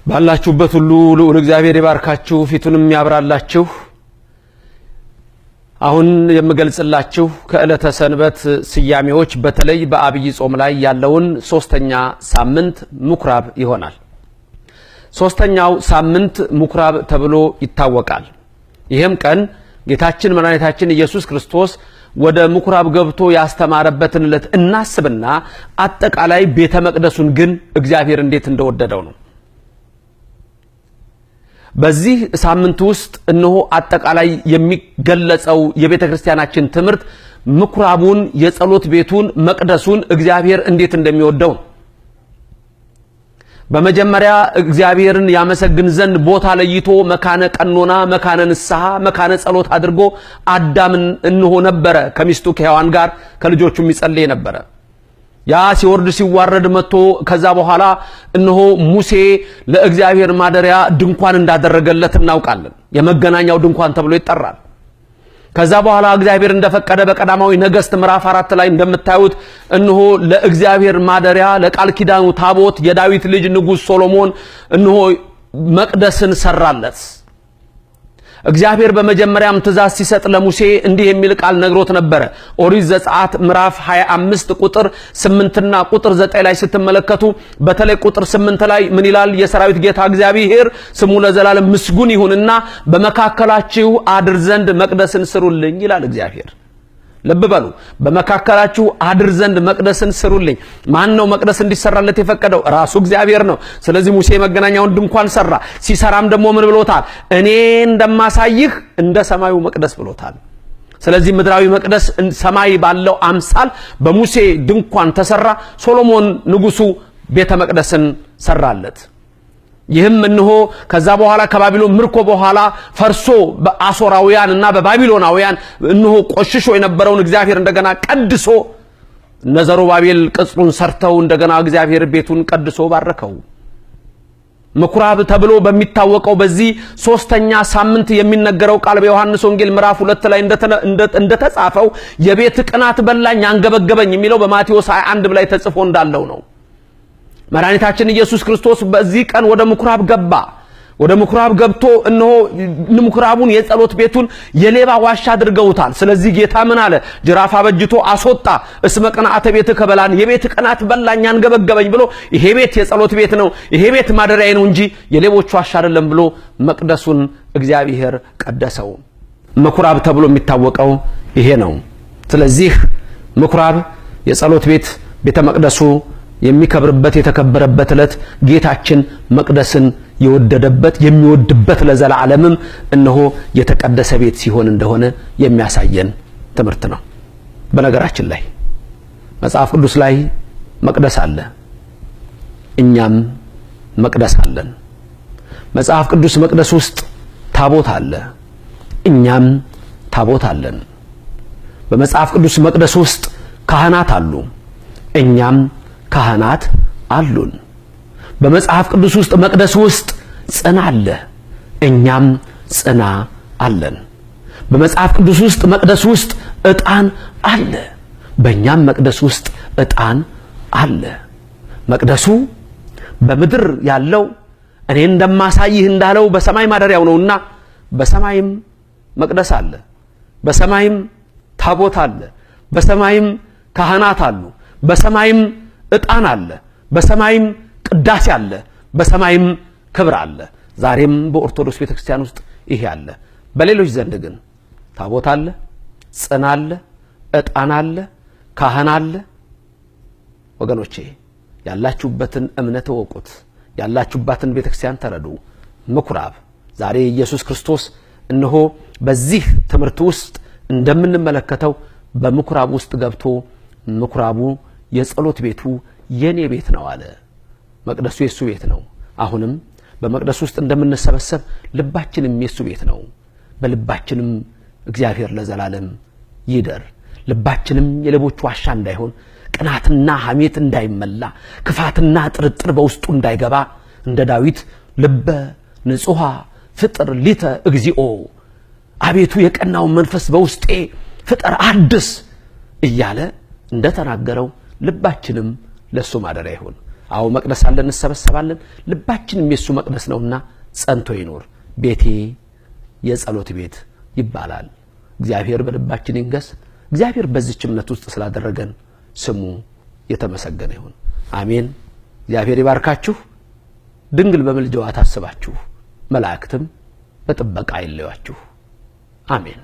ባላችሁበት ሁሉ ልዑል እግዚአብሔር ይባርካችሁ፣ ፊቱንም ያብራላችሁ። አሁን የምገልጽላችሁ ከዕለተ ሰንበት ስያሜዎች በተለይ በአብይ ጾም ላይ ያለውን ሶስተኛ ሳምንት ምኩራብ ይሆናል። ሶስተኛው ሳምንት ምኩራብ ተብሎ ይታወቃል። ይህም ቀን ጌታችን መድኃኒታችን ኢየሱስ ክርስቶስ ወደ ምኩራብ ገብቶ ያስተማረበትን ዕለት እናስብና አጠቃላይ ቤተ መቅደሱን ግን እግዚአብሔር እንዴት እንደወደደው ነው። በዚህ ሳምንት ውስጥ እነሆ አጠቃላይ የሚገለጸው የቤተ ክርስቲያናችን ትምህርት ምኩራቡን፣ የጸሎት ቤቱን፣ መቅደሱን እግዚአብሔር እንዴት እንደሚወደው ነው። በመጀመሪያ እግዚአብሔርን ያመሰግን ዘንድ ቦታ ለይቶ መካነ ቀኖና፣ መካነ ንስሐ፣ መካነ ጸሎት አድርጎ አዳምን እነሆ ነበረ ከሚስቱ ከሔዋን ጋር ከልጆቹ የሚጸልይ ነበረ። ያ ሲወርድ ሲዋረድ መጥቶ ከዛ በኋላ እነሆ ሙሴ ለእግዚአብሔር ማደሪያ ድንኳን እንዳደረገለት እናውቃለን። የመገናኛው ድንኳን ተብሎ ይጠራል። ከዛ በኋላ እግዚአብሔር እንደፈቀደ በቀዳማዊ ነገሥት ምዕራፍ 4 ላይ እንደምታዩት እነሆ ለእግዚአብሔር ማደሪያ ለቃል ኪዳኑ ታቦት የዳዊት ልጅ ንጉሥ ሶሎሞን እነሆ መቅደስን ሰራለት። እግዚአብሔር በመጀመሪያም ትእዛዝ ሲሰጥ ለሙሴ እንዲህ የሚል ቃል ነግሮት ነበረ። ኦሪት ዘጸአት ምዕራፍ 25 ቁጥር 8 እና ቁጥር 9 ላይ ስትመለከቱ በተለይ ቁጥር 8 ላይ ምን ይላል? የሰራዊት ጌታ እግዚአብሔር ስሙ ለዘላለም ምስጉን ይሁንና በመካከላችሁ አድር ዘንድ መቅደስን ስሩልኝ ይላል እግዚአብሔር። ልብ በሉ። በመካከላችሁ አድር ዘንድ መቅደስን ስሩልኝ። ማን ነው መቅደስ እንዲሰራለት የፈቀደው? ራሱ እግዚአብሔር ነው። ስለዚህ ሙሴ መገናኛውን ድንኳን ሰራ። ሲሰራም ደግሞ ምን ብሎታል? እኔ እንደማሳይህ እንደ ሰማዩ መቅደስ ብሎታል። ስለዚህ ምድራዊ መቅደስ ሰማይ ባለው አምሳል በሙሴ ድንኳን ተሰራ። ሶሎሞን ንጉሱ ቤተ መቅደስን ሰራለት። ይህም እነሆ ከዛ በኋላ ከባቢሎን ምርኮ በኋላ ፈርሶ በአሦራውያን እና በባቢሎናውያን እነሆ ቆሽሾ የነበረውን እግዚአብሔር እንደገና ቀድሶ እነ ዘሩባቤል ቅጽሩን ሰርተው እንደገና እግዚአብሔር ቤቱን ቀድሶ ባረከው። ምኩራብ ተብሎ በሚታወቀው በዚህ ሶስተኛ ሳምንት የሚነገረው ቃል በዮሐንስ ወንጌል ምዕራፍ 2 ላይ እንደተጻፈው የቤት ቅናት በላኝ አንገበገበኝ የሚለው በማቴዎስ 21 ላይ ተጽፎ እንዳለው ነው። መድኃኒታችን ኢየሱስ ክርስቶስ በዚህ ቀን ወደ ምኩራብ ገባ። ወደ ምኩራብ ገብቶ እነሆ ምኩራቡን የጸሎት ቤቱን የሌባ ዋሻ አድርገውታል። ስለዚህ ጌታ ምን አለ? ጅራፍ አበጅቶ አስወጣ። እስመ ቅንዓተ ቤትከ በላን፣ የቤት ቅናት በላኝ አንገበገበኝ ብሎ ይሄ ቤት የጸሎት ቤት ነው፣ ይሄ ቤት ማደሪያዬ ነው እንጂ የሌቦች ዋሻ አይደለም ብሎ መቅደሱን እግዚአብሔር ቀደሰው። ምኩራብ ተብሎ የሚታወቀው ይሄ ነው። ስለዚህ ምኩራብ የጸሎት ቤት ቤተ መቅደሱ የሚከብርበት የተከበረበት ዕለት ጌታችን መቅደስን የወደደበት የሚወድበት ለዘላለምም እነሆ የተቀደሰ ቤት ሲሆን እንደሆነ የሚያሳየን ትምህርት ነው። በነገራችን ላይ መጽሐፍ ቅዱስ ላይ መቅደስ አለ፣ እኛም መቅደስ አለን። መጽሐፍ ቅዱስ መቅደስ ውስጥ ታቦት አለ፣ እኛም ታቦት አለን። በመጽሐፍ ቅዱስ መቅደስ ውስጥ ካህናት አሉ፣ እኛም ካህናት አሉን። በመጽሐፍ ቅዱስ ውስጥ መቅደስ ውስጥ ጽና አለ፣ እኛም ጽና አለን። በመጽሐፍ ቅዱስ ውስጥ መቅደስ ውስጥ ዕጣን አለ፣ በእኛም መቅደስ ውስጥ ዕጣን አለ። መቅደሱ በምድር ያለው እኔ እንደማሳይህ እንዳለው በሰማይ ማደሪያው ነውና በሰማይም መቅደስ አለ፣ በሰማይም ታቦት አለ፣ በሰማይም ካህናት አሉ፣ በሰማይም ዕጣን አለ፣ በሰማይም ቅዳሴ አለ፣ በሰማይም ክብር አለ። ዛሬም በኦርቶዶክስ ቤተክርስቲያን ውስጥ ይሄ አለ። በሌሎች ዘንድ ግን ታቦት አለ፣ ጽና አለ፣ ዕጣን አለ፣ ካህን አለ። ወገኖቼ ያላችሁበትን እምነት እወቁት። ያላችሁባትን ቤተክርስቲያን ተረዱ። ምኩራብ ዛሬ ኢየሱስ ክርስቶስ እነሆ በዚህ ትምህርት ውስጥ እንደምንመለከተው በምኩራብ ውስጥ ገብቶ ምኩራቡ የጸሎት ቤቱ የኔ ቤት ነው አለ። መቅደሱ የሱ ቤት ነው። አሁንም በመቅደሱ ውስጥ እንደምንሰበሰብ ልባችንም የሱ ቤት ነው። በልባችንም እግዚአብሔር ለዘላለም ይደር። ልባችንም የሌቦች ዋሻ እንዳይሆን፣ ቅናትና ሐሜት እንዳይመላ፣ ክፋትና ጥርጥር በውስጡ እንዳይገባ እንደ ዳዊት ልበ ንጹሐ ፍጥር ሊተ እግዚኦ፣ አቤቱ የቀናውን መንፈስ በውስጤ ፍጠር አድስ እያለ እንደተናገረው ልባችንም ለሱ ማደሪያ ይሁን። አዎ መቅደስ አለን፣ እንሰበሰባለን። ልባችንም የሱ መቅደስ ነውና ጸንቶ ይኖር። ቤቴ የጸሎት ቤት ይባላል። እግዚአብሔር በልባችን ይንገስ። እግዚአብሔር በዚች እምነት ውስጥ ስላደረገን ስሙ የተመሰገነ ይሁን። አሜን። እግዚአብሔር ይባርካችሁ። ድንግል በምልጃዋ ታስባችሁ፣ መላእክትም በጥበቃ አይለዩአችሁ። አሜን።